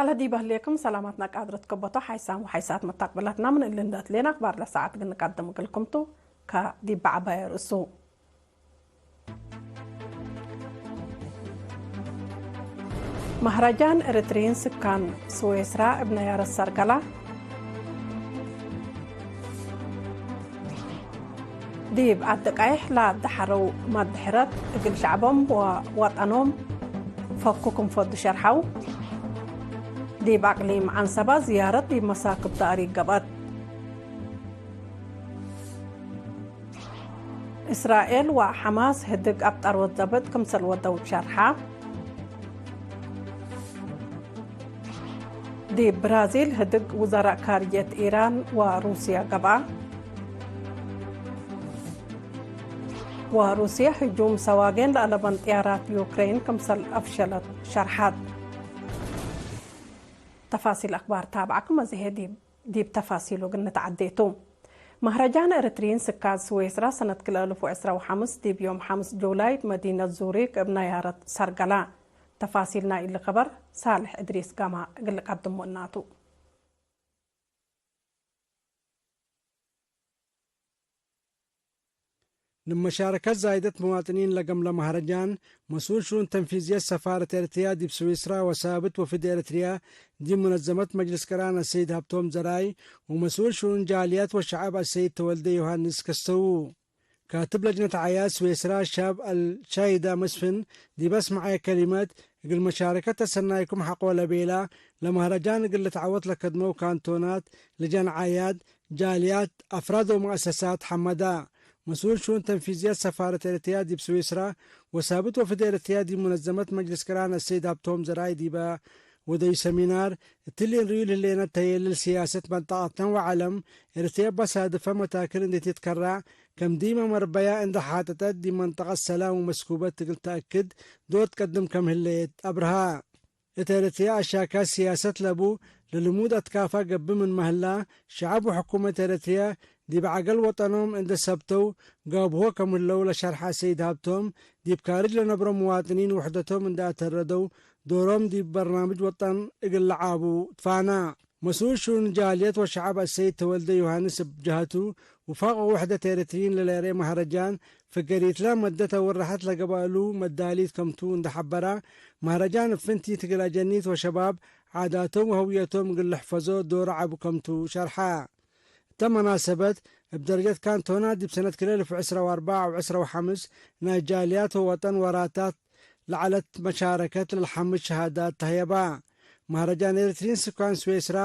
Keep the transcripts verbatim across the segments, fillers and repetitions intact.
አለ ዲብ ህሌክም ሰላማትና ቃድረት ከበቶ ሓይሳም ወሓይሳት መታቅብላትና ምን እሊ እንደ እትሌን አክባር ለሰዓት ግን ንቀድም እግልኩም ቱ። ከዲብ በዐባየ ርእሱ። መህረጃን ኤረትርይን ስካን ስዌስራ እብ ነያረት ሰርገላ። ዲብ ዐዲ ቀይሕ ለአትደሐረው መድሕረት እግል ሸዕቦም ወወጠኖም ፈኩ ክም ፈዱ ሸርሐው። ዲብ አቅሊም ዐንሰባ ዝያረት ዲብ መሳክብ ተእሪግ ገብአት። እስራኤል ወሐማስ ህድግ አብ ጠርወት ዘብጥ ክምሰል ወደው ሸርሐ። ዲብ ብራዚል ህድግ ውዘራእ ካርጅየት ኢራን ወሩስያ ገብአ። ወሩስያ ህጁም ሰዋጌን ለአለበን ጥያራት ዩክሬን ክምሰል አፍሸለት ሸርሐት። ተፋሲል አክባር ታብዐኩም አዜ ዲብ ዲብ ተፋሲሉ እግል ንትዐዴ ቱ። መህረጃን ኤረትርይን ስካን ስዌስራ ሰነት ክልኤ እልፍ ወዕስራ ወሐምስ ዲብ ዮም ሐምስ ጁላይ እብ መዲነት ዙሪክ እብ ነያረት ሰርገላ። ተፋሲል ናይ እሊ ከበር ሳልሕ እድሪስ ጋማ እግል ልቀድሙ እናቱ። ለመሻረከት ዛይደት መዋጥኒን ለገምለ መሀረጃን፣ መስኡል ሽኡን ተንፊዝየት ሰፋረት ኤረትርያ ዲብ ስዊስራ ወሳብት ወፍድ ኤረትርያ ዲብ ሙነዘመት መጅልስ ቅራን አሰይድ ሀብቶም ዘርአይ፣ ወመስኡል ሽኡን ጃልያት ወሸዐብ አሰይድ ተወልደ ዮሐንስ ከስተዉ። ካትብ ለጅነት ዓያድ ስዊስራ ሻብ አልሻይዳ መስፍን ዲብ አስመዐየ ከሊመት፣ እግል መሻረከት ተሰናይኩም ሐቆ ለቤላ፣ ለመሀረጃን እግል ልትዐወት ለከድመው ካንቶናት፣ ልጃን ዓያድ፣ ጃልያት፣ አፍራድ ወመአሰሳት ሐመዳ። መስኡል ሽኡን ተንፊዝየት ሰፋረት ኤረትርያ ዲብ ስዊስራ ወሳብት ወፍድ ኤረትርያ ዲብ ሙነዘመት መጅልስ ቅራን አሰይድ ሀብቶም ዘርአይ ዲበ ወደዩ ሰሚናር፣ እትሊ እንርእዩ ለህሌነ ተየልል ስያሰት መንጠቀትነ ወዐለም፣ ኤረትርያ በሳድፈ መታክል እንዴ ትትከረዕ፣ ከም ዲመ መርበያ እንዴ ሓጠጠት፣ ዲብ መንጠቀት ሰላም ወመስኩበት እግል ተአክድ ዶር ትቀድም ከም ህሌት አብርሃ። እት ኤረትርያ አሻካት ስያሰት ለቡ ለልሙድ አትካፋ ገብእ ምንመ ህላ፣ ሸዐብ ወሕኩመት ኤረትርያ ዲብ ዐገል ወጠኖም እንዴ ሰብተው ጋብሆ ከም ህለው ለሸርሐ ሰይድ ሀብቶም፣ ዲብ ካርጅ ለነብሮ ምዋጥኒን ውሕደቶም እንዴ አተረደው፣ ዶሮም ዲብ በርናምጅ ወጠን እግል ለዓቡ ትፋና። መስኡል ሽኡን ጃልየት ወሸዐብ አሰይድ ተወልደ ዮሐንስ እብ ጀሀቱ፣ ውፋቅ ወውሕደት ኤረትርይን ለለአርኤ መሀረጃን፣ ፍገሪትለ መደት አወርሐት ለገብአ እሉ መዳሊት ከምቱ እንዴ ሐበረ፣ መሀረጃን እብ ፍንቲት እግል አጀኒት ወሸባብ ዓዳቶም ወህውየቶም እግል ልሕፈዞ ዶር ዐቢ ከምቱ ሸርሐ። እተ መናሰበት፣ እብ ደረጀት ካንቶናት ዲብ ሰነት ክልኤ እልፍ ወዕስራ ወአርበዕ አው ዕስራ ወሐምስ ናይ ጃልያት ወወጠን ወራታት ለዐለት መሻረከት ለልሐምድ ሸሃዳት ተህየባ። መሀረጃን ኤረትርይን ስካን ስዌስራ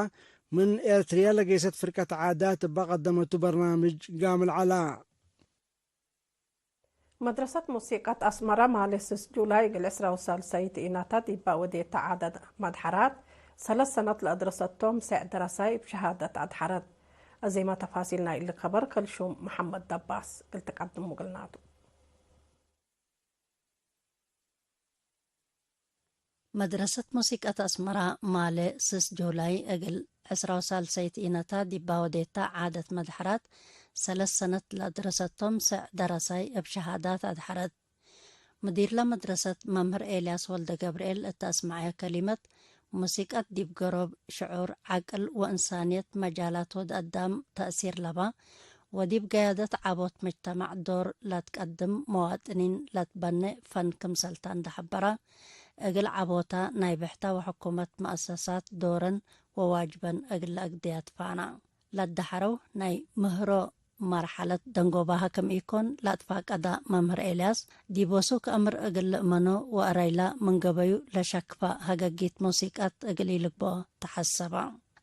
ምን ኤረትርያ ለገይሰት ፍርቀት ዓዳት እበ ቀደመቱ በርናምጅ ጋምል ዐላ። መድረሰት ሙሲቀት አስመረ ማሌ ስስ ጁላይ እግል ዕስራ ወሳልሳይት ኢናታ ዲባ ወዴታ ዓዳት መድሐራት ሰለስ ሰነት ለአድረሰቶም ሰዕ ደረሳይ እብ ሸሃደት አድሐረት። አዜመ ተፋሲል ናይ እሊ ከበር ከልሹም መሐመድ ደባስ እግል ትቀድሙ እግልናቱ። መድረሰት ሙሲቀት አስመረ ማሌ ስስ ጁላይ እግል ዕስራ ወሳልሳይት ኢነታ ዲባ ወዴታ ዓደት መድሐራት ሰለስ ሰነት ለአድረሰቶም ሰዕ ደረሳይ እብ ሸሃዳት አድሐረት። ምዲርለ መድረሰት መምህር ኤልያስ ወልደ ገብርኤል እተ አስመዐየ ከሊመት፣ ሙሲቀት ዲብ ገሮብ፣ ሽዑር፣ ዐቅል ወእንሳንየት መጃላት ወድ አዳም ተእሲር ለባ፣ ወዲብ ገያደት ዐቦት መጅተማዕ ዶር ለትቀድም መዋጥኒን ለትበኔ ፈን ክምሰልታ እንዴ ሐበረ፣ እግል ዐቦታ ናይ ብሕታ ወሕኩመት መአሰሳት ዶረን ወዋጅበን እግል ለአግድያ ትፋና። ለአደሐረው ናይ ምህሮ መርሐለት ደንጎባሀ ክም ኢኮን ለአትፋቀዳ መምህር ኤልያስ፣ ዲብ ወሱክ አምር እግል ልእመኖ ወአረይላ ምን ገበዩ ለሸክፈ ሀገጊት ሙሲቀት እግል ኢልግብኦ ተሐሰበ።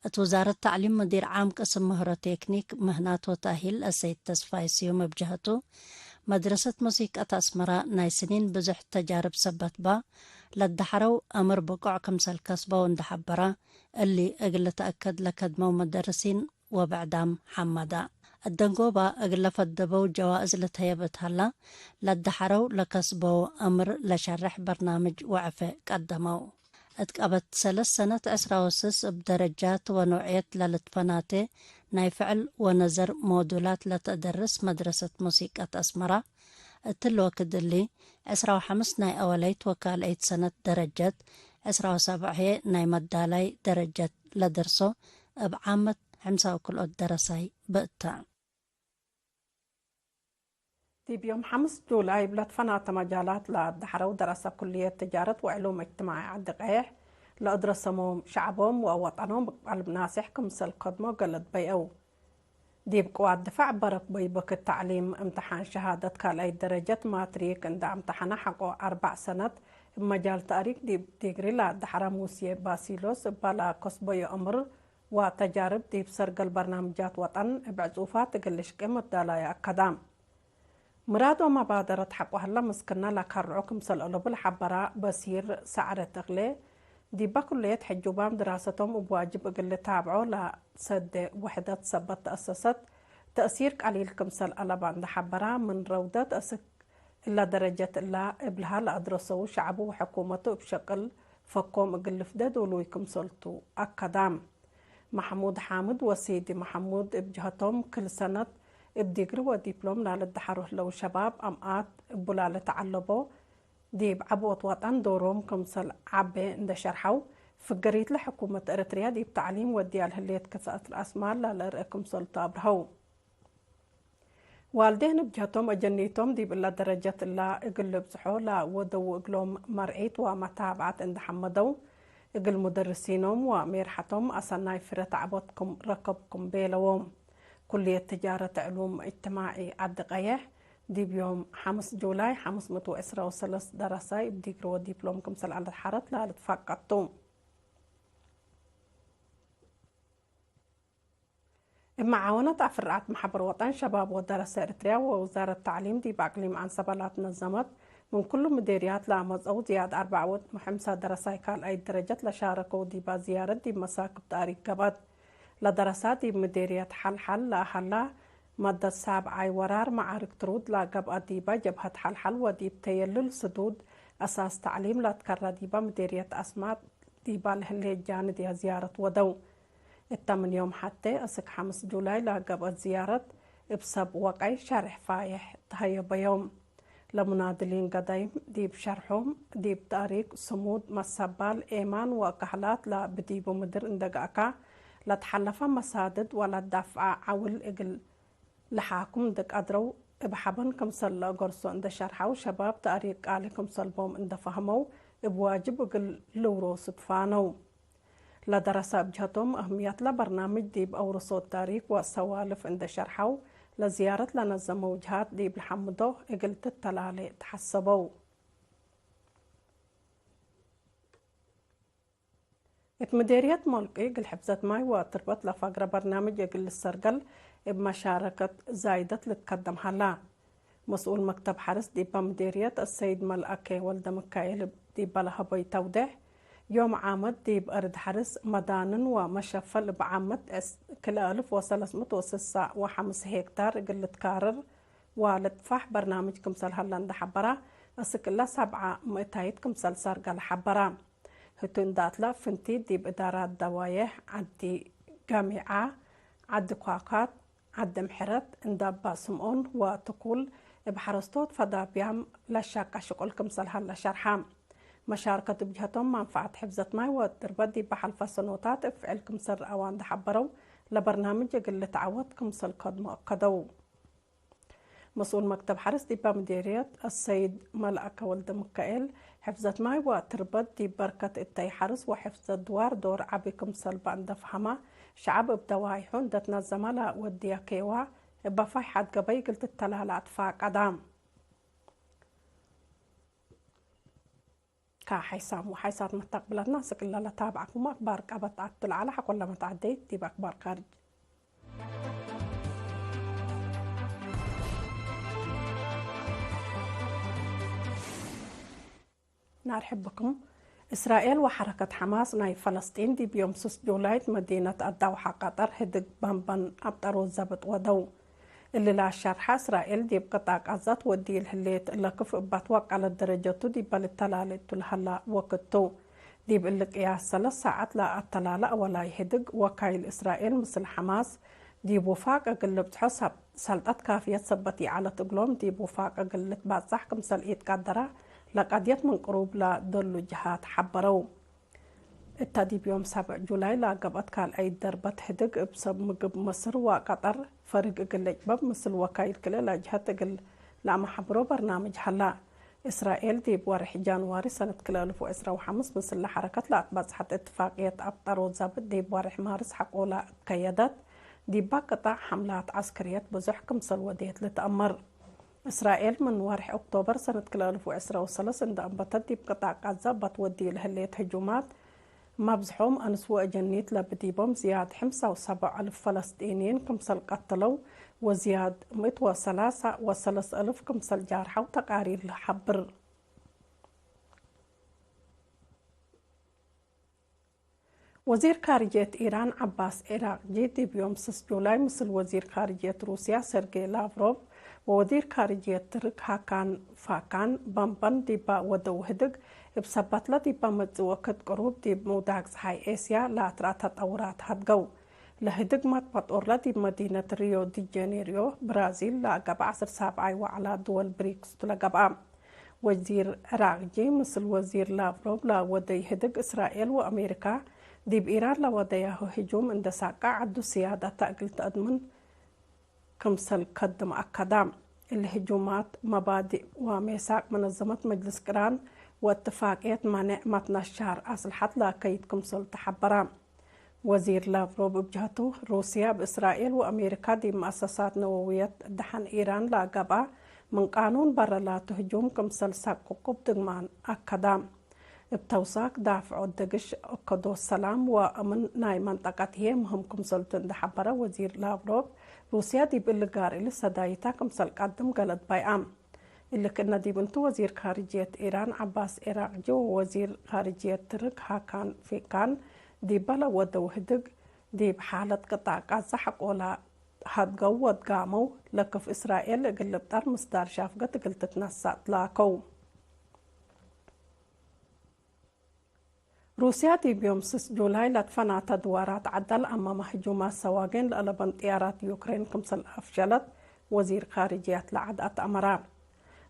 እት ውዛረት ተዕሊም ምዲር ዓም ቅስም ምህሮ ቴክኒክ፣ ምህናት ወተእሂል አሰይድ ተስፋይ ስዩም እብ ጀሀቱ፣ መድረሰት ሙሲቀት አስመረ ናይ ስኒን ብዙሕ ተጃርብ ሰበት በ፣ ለአደሐረው አምር ብቆዕ ክምሰል ከስበው እንዴ ሐበረ፣ እሊ እግል ልትአከድ ለከድመው መደርሲን ወብዕዳም ሐመደ። እት ደንጎባ እግል ለፈደበው ጀዋእዝ ልትሀየብ እት ሀላ፣ ለአደሐረው ለከስበው አምር ለሸርሕ በርናምጅ ወዕፌ ቀደመው። እት ቀበት ሰለስ ሰነት ዕስራ ወስስ እብ ደረጃት ወኖዕየት ለልትፈናቴ ናይ ፍዕል ወነዘር ሞዱላት ለተአደርስ መድረሰት ሙሲቀት አስመረ፣ እትሊ ወክድ እሊ፣ ዕስራ ወሐምስ ናይ አወለይት ወካልአይት ሰነት ደረጀት፣ ዕስራ ወሰብዕ ህዬ ናይ መዳላይ ደረጀት ለደርሶ እብ ዓመት ሕምሳ ወክልኦት ደረሳይ ብእተ። ዲብ ዮም ሐምስ ጁላይ እብ ለትፈናተ መጃላት ለአደሐረው ደረሰ ኩልየት ትጃረት ወዕሉም እጅትማዒ ዐዲ ቀየሕ፣ ለአድረሰሞም ሸዐቦም ወወጠኖም እብ ቀልብ ናሴሕ ክምሰል ከድሞ ገለድ በይአው። ዲብ ቅዋት ድፋዕ በረክ በይበክት ተዕሊም እምተሓን ሸሃደት ካልኣይት ደረጀት ማትሪክ እንደ አምተሐነ ሐቆ አርበዕ ሰነት፣ እብ መጃል ተእሪክ ዲብ ዲግሪ ለአደሐረ ሙስዬ ባሲሎስ እበ ለከስበዮ እምር ወተጃርብ ዲብ ሰርገል በርናምጃት ወጠን እብ ዕጹፋት እግል ልሽቄ መዳላዩ አከደ። ምራድ ወመባደረት ሐቆ ሀለ ምስክነ ለከርዖ ክምሰል አለቡ ለሐበራ በሲር ሰዕረት እክሌ፣ ዲበ ኩልየት ሕጁባም ድራሰቶም እብ ዋጅብ እግል ልታብዖ ለሰዴ ውሕደት ሰበት ተአሰሰት፣ ተእሲር ቀሊል ክምሰል አለበ እንደ ሐበራ፣ ምን ረውደት እስክ እለ ደረጀት እላ እብልሃ ለአድረሰው ሸዐቡ ወሕኩመቱ እብ ሸቅል ፈኮም እግል ልፍዴ ዶሉይ ክምሰልቱ አከደ። መሕሙድ ሓምድ ወሲዲ መሐሙድ እብ ጀሀቶም፣ ክል ሰነት እብ ዲግሪ ወዲፕሎም ላለደሐሩ ህለው ሸባብ አምኣት እቡ ላለተዐለቦ ዲብ ዐቦት ወጠን ዶሮም ክምሰል ዐቤ እንደ ሸርሐው፣ ፍገሪትለ ሕኩመት ኤረትርያ ዲብ ተዕሊም ወድያ ለህሌት ክፍአት ረአስማል ላለአርአ ክምሰልቱ አብርሀው። ዋልዴን እብ ጀህቶም፣ አጀኒቶም ዲብ እለ ደረጀት እላ እግል ልብጽሖ ለወደዉ እግሎም መርዒት ወመታብዐት እንዴ ሐመደው፣ እግል ሙደርሲኖም ወሜርሐቶም አሰናይ ፍረ ተዕቦትኩም ረከብኩም ቤለዎም። ኩልየት ትጃረት ዕሉም እጅትማዒ ዐዲ ቀየሕ፣ ዲብ ዮም ሐምስ ጁላይ፣ ሐምስ ምእት ወዕስራ ወሰለስ ደረሳይ እብ ዲግሪ ወዲፕሎም ክምሰል ዐለት ሐረት ለልትፋቀድ ቱ። እብ መዓወነት አፍርዓት መሕበር ወጠን ሸባብ ወደረሰ ኤረትርያ ወውዛረት ተዕሊም ዲብ አቅሊም ዐንሰበ ላትነዘመት፣ ምን ኩሉ ምዴርያት ለአመጽአው ዝያድ አርበዕ ወሐምሳ ደረሳይ ካልኣይት ደረጀት ለሻረከው ዲባ ዝያረት ዲብ መሳክብ ተእሪክ ገብአት። ለደረሳ ዲብ ምዴርየት ሐልሐል ለአሀላ መደት ሳብዓይ ወራር መዓርክ ትሩድ ለገብአ ዲባ ጀብሀት ሐልሐል ወዲብ ተየልል ስዱድ አሳስ ተዕሊም ለትከረ ዲባ ምዴርየት አስማጥ ዲባ ለህሌት ጃንድያ ዝያረት ወደው። እተ ምን ዮም ሐቴ እስክ ሐምስ ጁላይ ለገብአት ዝያረት፣ እብ ሰብ ወቀይ ሸሬሕ ፋዬሕ ተሀየበዮም። ለሙናድሊን ገዳይም ዲብ ሸርሖም፣ ዲብ ተእሪክ፣ ስሙድ፣ መሰባል፣ ኤማን ወካህላት ለብዲቡ ምድር እንደ ገአካ፣ ለትሐለፈ መሳድድ ወለዳፍዐ ዐውል እግል ለሓኩም እንደ ቀድረው እብ ሐበን ክምሰል ለአገርሶ እንደ ሸርሐው፣ ሸባብ ተእሪክ ቃሊ ክምሰል ቦም እንደ ፈህመው፣ እብ ዋጅብ እግል ልውሮሱ ትፋነው። ለደረሰ እብ ጀህቶም፣ አህምየትለ በርናምጅ ዲብ አውርሶት ተእሪክ ወሰዋልፍ እንደ ሸርሐው፣ ለዝያረት ለነዘመው ጀሃት ዲብ ለሐምዶ እግል ትተላሌ ተሐሰበው። እት ምዴርየት ሞልቂ እግል ሕፍዘት ማይ ወትርበት ለፈግረ በርናምጅ እግል ልሰርገል እብ መሻረከት ዛይደት ልትከደም ሀላ። መስኡል መክተብ ሐርስ ዲበ ምዴርየት አሰይድ መልአኬ ወልደምካኤል ዲበ ለሀበዩ ተውዴሕ፣ ዮም ዓመት ዲብ አርድ ሐርስ መዳንን ወመሸፈል እብ ዓመት ክልኤ አልፍ ወሰለስ ምእት ወስሳ ወሐምስ ሄክታር እግል ልትካረር ወልጥፋሕ በርናምጅ ክምሰል ሀለ እንደ ሐበራ፣ እስክ እለ ሰብዓ ምእታይት ክምሰል ሰርገለ ሐበራ። ህቱ እንደ አትለ ፍንቲት ዲብ እዳራት ደዋዬሕ ዐዲ ገሚዓ፣ ዐዲ ኳካት፣ ዐዲ ምሕረት፣ እንደ አባ ስምኦን ወትኩል እብ ሐረስቶት ፈዳብያም ለሻቀ ሽቁል ክምሰል ሀለ ሸርሐ። መሻርከት እብ ጀህቶም መንፈዐት ሕፍዘት ማይ ወትርበት ዲበ ሐልፈ ሰኖታት እብ ፍዕል ክምሰል ረአዋ እንደ ሐበረው፣ ለበርናምጅ እግል ልትዐወት ክምሰል ከድሞ አከደው። መስኡል መክተብ ሐርስ ዲበ ምዴርየት አሰይድ መልአከ ወልደምካኤል፣ ሕፍዘት ማይ ወትርበት ዲብ በርከት እተይ ሐርስ ወሕፍዘት ድዋር ዶር ዐቢ ክምሰል በእንደ ፈሀመ፣ ሸዐብ እብ ደዋይሑ እንደ ትነዘመ ለወድየ ኬዋ እበ ፋይሐት ገበይ እግል ትተላለ አትፋቀደ። ከሐይሳም ወሐይሳት መተቅብለትና፣ ስቅለ ለታብዐኩሙ አክባር ቀበት አቱ ለዐለ ሐቆለ መትዐደይት ዲብ አክባር ካርጅ። ናርሕብ ብኩም። እስራኤል ወሐረከት ሐማስ ናይ ፈለስጢን ዲብ ዮም ስስ ጁላይት መዲነት አዳውሐ ቀጠር ህድግ በንበን አብጠሮት ዘብጥ ወደው። እሊ ለአሸርሐ፣ እስራኤል ዲብ ቅጣዕ ቃዛት ወዲል ህሌት ለክፍ እባት ወቀለት ደረጀቱ ዲበ ልተላሌ እቱ ለሀላ ወክድ ቱ። ዲብ እሊ ቅያስ ሰለስ ሳዐት ለአተላለ አወላይ ህድግ፣ ወካይል እስራኤል ምስል ሐማስ ዲብ ውፋቅ እግል ልብጽሖ ሰብ ሰልጠት ካፍየት ሰበት ይዐለት እግሎም፣ ዲብ ውፋቅ እግል ልትባጻሕ ክምሰል ኢትቀደረ፣ ለቀድየት ምን ቅሩብ ለደሉ ጀሃት ሐበረው። እታ ዲብ ዮም ሰብዕ ጁላይ ለገብአት ካልኣይት ደርበት ህድግ እብ ሰብ ምግብ ምስር ወቀጠር ፈርግ እግል ልዕበብ ምስል ወካይል ክልኤ ለጅሀት እግል ለአመሐብሮ በርናምጅ ሀላ። እስራኤል ዲብ ወርሕ ጃንዋሪ ሰነት ክልኤ አልፍ ወዕስራ ወሐምስ ምስል ለሐረከት ለአትበጽሐት እትፋቅየት አብጠር ወዛብጥ ዲብ ወርሕ ማርስ ሐቆላ እት ከየደት፣ ዲባ ቅጣዕ ሐምላት ዐስክርየት ብዙሕ ክምሰል ወዴት ልትአመር። እስራኤል ምን ወርሕ ኦክቶበር ሰነት ክልኤ አልፍ ወዕስራ ወሰለስ እንደ አንበተት ዲብ ቅጣዕ ቃዛ እባት ወዲ ለህሌት ህጁማት መብዝሖም አንስ ወአጀኒት ለብዲቦም ዝያድ ሐምሳ ወሰብዕ አልፍ ፈለስጢንይን ክምሰል ቀተለው ወዝያድ ምእት ወሰላሳ ወሰለስ አልፍ ክምሰል ጃርሐው ተቃሪር ለሐብር። ወዚር ካርጅየት ኢራን ዐባስ ዒራቅጂ ዲብ ዮም ስስ ጁላይ ምስል ወዚር ካርጅየት ሩስያ ሰርጌ ላቭሮቭ ወወዚር ካርጅየት ትርክ ሃካን ፋካን በንበን ዲባ ወደው ህድግ፣ እብ ሰበትለ ዲባ መጽእ ወክድ ቅሩብ ዲብ ምውዳቅ ጸሓይ ኤስያ ለአትረአ ተጠውራት ሀድገው። ለህድግ መትመጦርለ ዲብ መዲነት ሪዮ ዲ ጄኔሪዮ ብራዚል ለአገብአ ዐስር ሳብዓይ ወዐላ ድወል ብሪክስ ቱ ለገብአ። ወዚር ዕራቅጂ ምስል ወዚር ላቭሮቭ ለወደይ ህድግ፣ እስራኤል ወአሜሪካ ዲብ ኢራን ለወደያሁ ህጁም እንደ ሳቀ ዐዱ ስያደተ እግል ተአድምን ክምሰል ከድም አከዳ። እሊ ህጁማት መባዲእ ወሜሳቅ መነዘመት መጅልስ ቅራን ወእትፋቅየት ማንዕ መትነሻር አስልሐት ለአከይድ ክምሰል ተሐበረ። ወዚር ላቭሮቭ እብ ጀህቱ፣ ሩስያ እብ እስራኤል ወአሜሪካ ዲብ መአሰሳት ነወውየት ደሐን ኢራን ለአገብአ ምን ቃኑን በረ ላቱ ህጁም ክምሰል ሳቅቁ እብ ድግማን አከዳ። እብ ተውሳክ፣ ዳፍዖት ደግሽ፣ እከዶት ሰላም ወአምን ናይ መንጠቀት ህዬ ምህም ክምሰልቱ እንዴ ሐበረ ወዚር ላቭሮቭ፣ ሩስያ ዲብ እሊ ጋር እሊ ሰዳይታ ክምሰል ቀድም ገለድ ባይአ። እሊ ክእነ ዲብ እንቱ ወዚር ካርጅየት ኢራን ዐባስ ዒራቅጂ ወወዚር ካርጅየት ትርክ ሃካን ፊካን ዲበ ለወደው ህድግ፣ ዲብ ሓለት ቅጣዕ ቃዛ ሐቆላ ሀድገው ወድጋመው፣ ለክፍ እስራኤል እግል ልብጠር ምስዳር ሻፍገት እግል ትትነሰእ ትላከው። ሩስያ ዲብ ዮም ስስ ጁላይ ለትፈናተ ድዋራት ዐደ ለአመመ ህጁማት ሰዋጌን ለአለበን ጥያራት ዩክሬን ክምሰል አፍሸለት ወዚር ካርጅያት ለዐድ አትአመረ።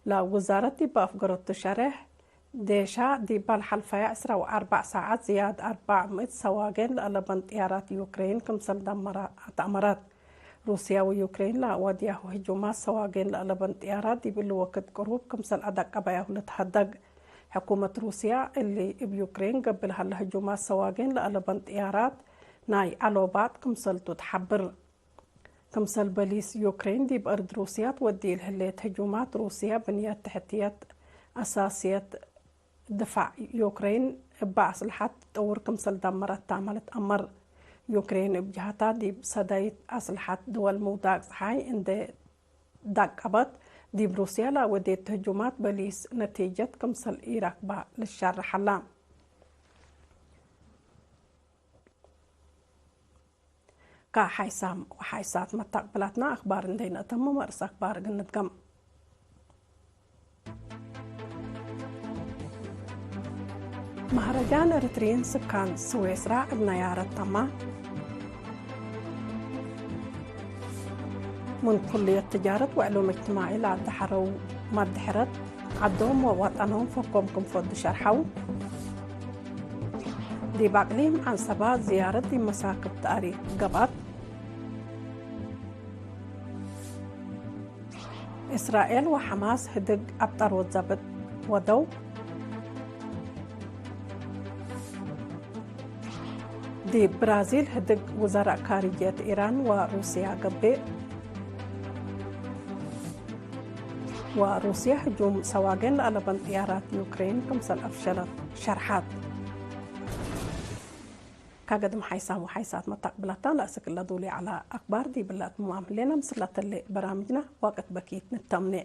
ለውዛረት ዲብ አፍገረቱ ሸሬሕ፣ ዴሻ ዲበ ለሐልፈየ ዕስራ ወአርበዕ ሳዐት ዝያድ አርበዕ ምእት ሰዋጌን ለአለበን ጥያራት ዩክሬን ክምሰል ደመረ አትአመረት። ሩስያ ወዩክሬን ለወድያሁ ህጁማት ሰዋጌን ለአለበን ጥያራት ዲብ እሊ ወክድ ቅሩብ ክምሰል አደቀበያሁ ልትሀደግ። ሕኩመት ሩስያ እሊ እብ ዩክሬን ገብእ ለሀለ ህጁማት ሰዋጌን ለአለበን ጥያራት ናይ ዐሎባጥ ክምሰልቱ ተሐብር። ክምሰል በሊስ ዩክሬን ዲብ አርድ ሩስያ ትወዲ ለህሌት ህጁማት ሩስያ ብንየት ተሕትየት አሳስየት ድፋዕ ዩክሬን እበ አስልሐት ትጠውር ክምሰል ደመረት ታመ ልትአመር። ዩክሬን እብ ጀሀታ ዲብ ሰዳይት አስልሐት ድወል ምውዳቅ ጸሓይ እንዴ ደቀበት፣ ዲብ ሩስያ ለአወዴት ህጁማት በሊስ ነቲጀት ክምሰል ኢረክበ ልትሸረሕ ዐላ። ከሐይሳም ወሐይሳት መታቅብላትና አክባር እንዴ ነአተምም፣ አርእስ አክባር እግል ንድገም። መህረጃን ኤሪትሪይን ስካን ስዌስራ እብ ነያረት ተማ። ምን ኩልየት ትጃረት ወዕሉም እጅትማዒ ለአትሐረው መድሕረት፣ ዐዶም ወወጠኖም ፈኮም ክም ፈዱ ሸርሐው። ዲብ አቅሊም ዐንሰባ ዝያረት ዲብ መሳክብ ተእሪክ ገብአት። እስራኤል ወሐማስ ህድግ አብጠር ወዘብጥ ወደው። ዲብ ብራዚል ህድግ ውዘራእ ካርጅየት ኢራን ወሩስያ ገብእ። ወሩስያ ህጁም ሰዋጌን ለአለበን ጥያራት ዩክሬን ክምሰል አፍሸለት ሸርሐት። ካገድም ሐይሳም ወሐይሳት መታቅብላታ ለአስክ ለዱሊ ዐለ አክባር ዲብለ አትማም ህሌነ። ምስል ለተሌ በራምጅና ዋቅት በኪት ንተምኔ።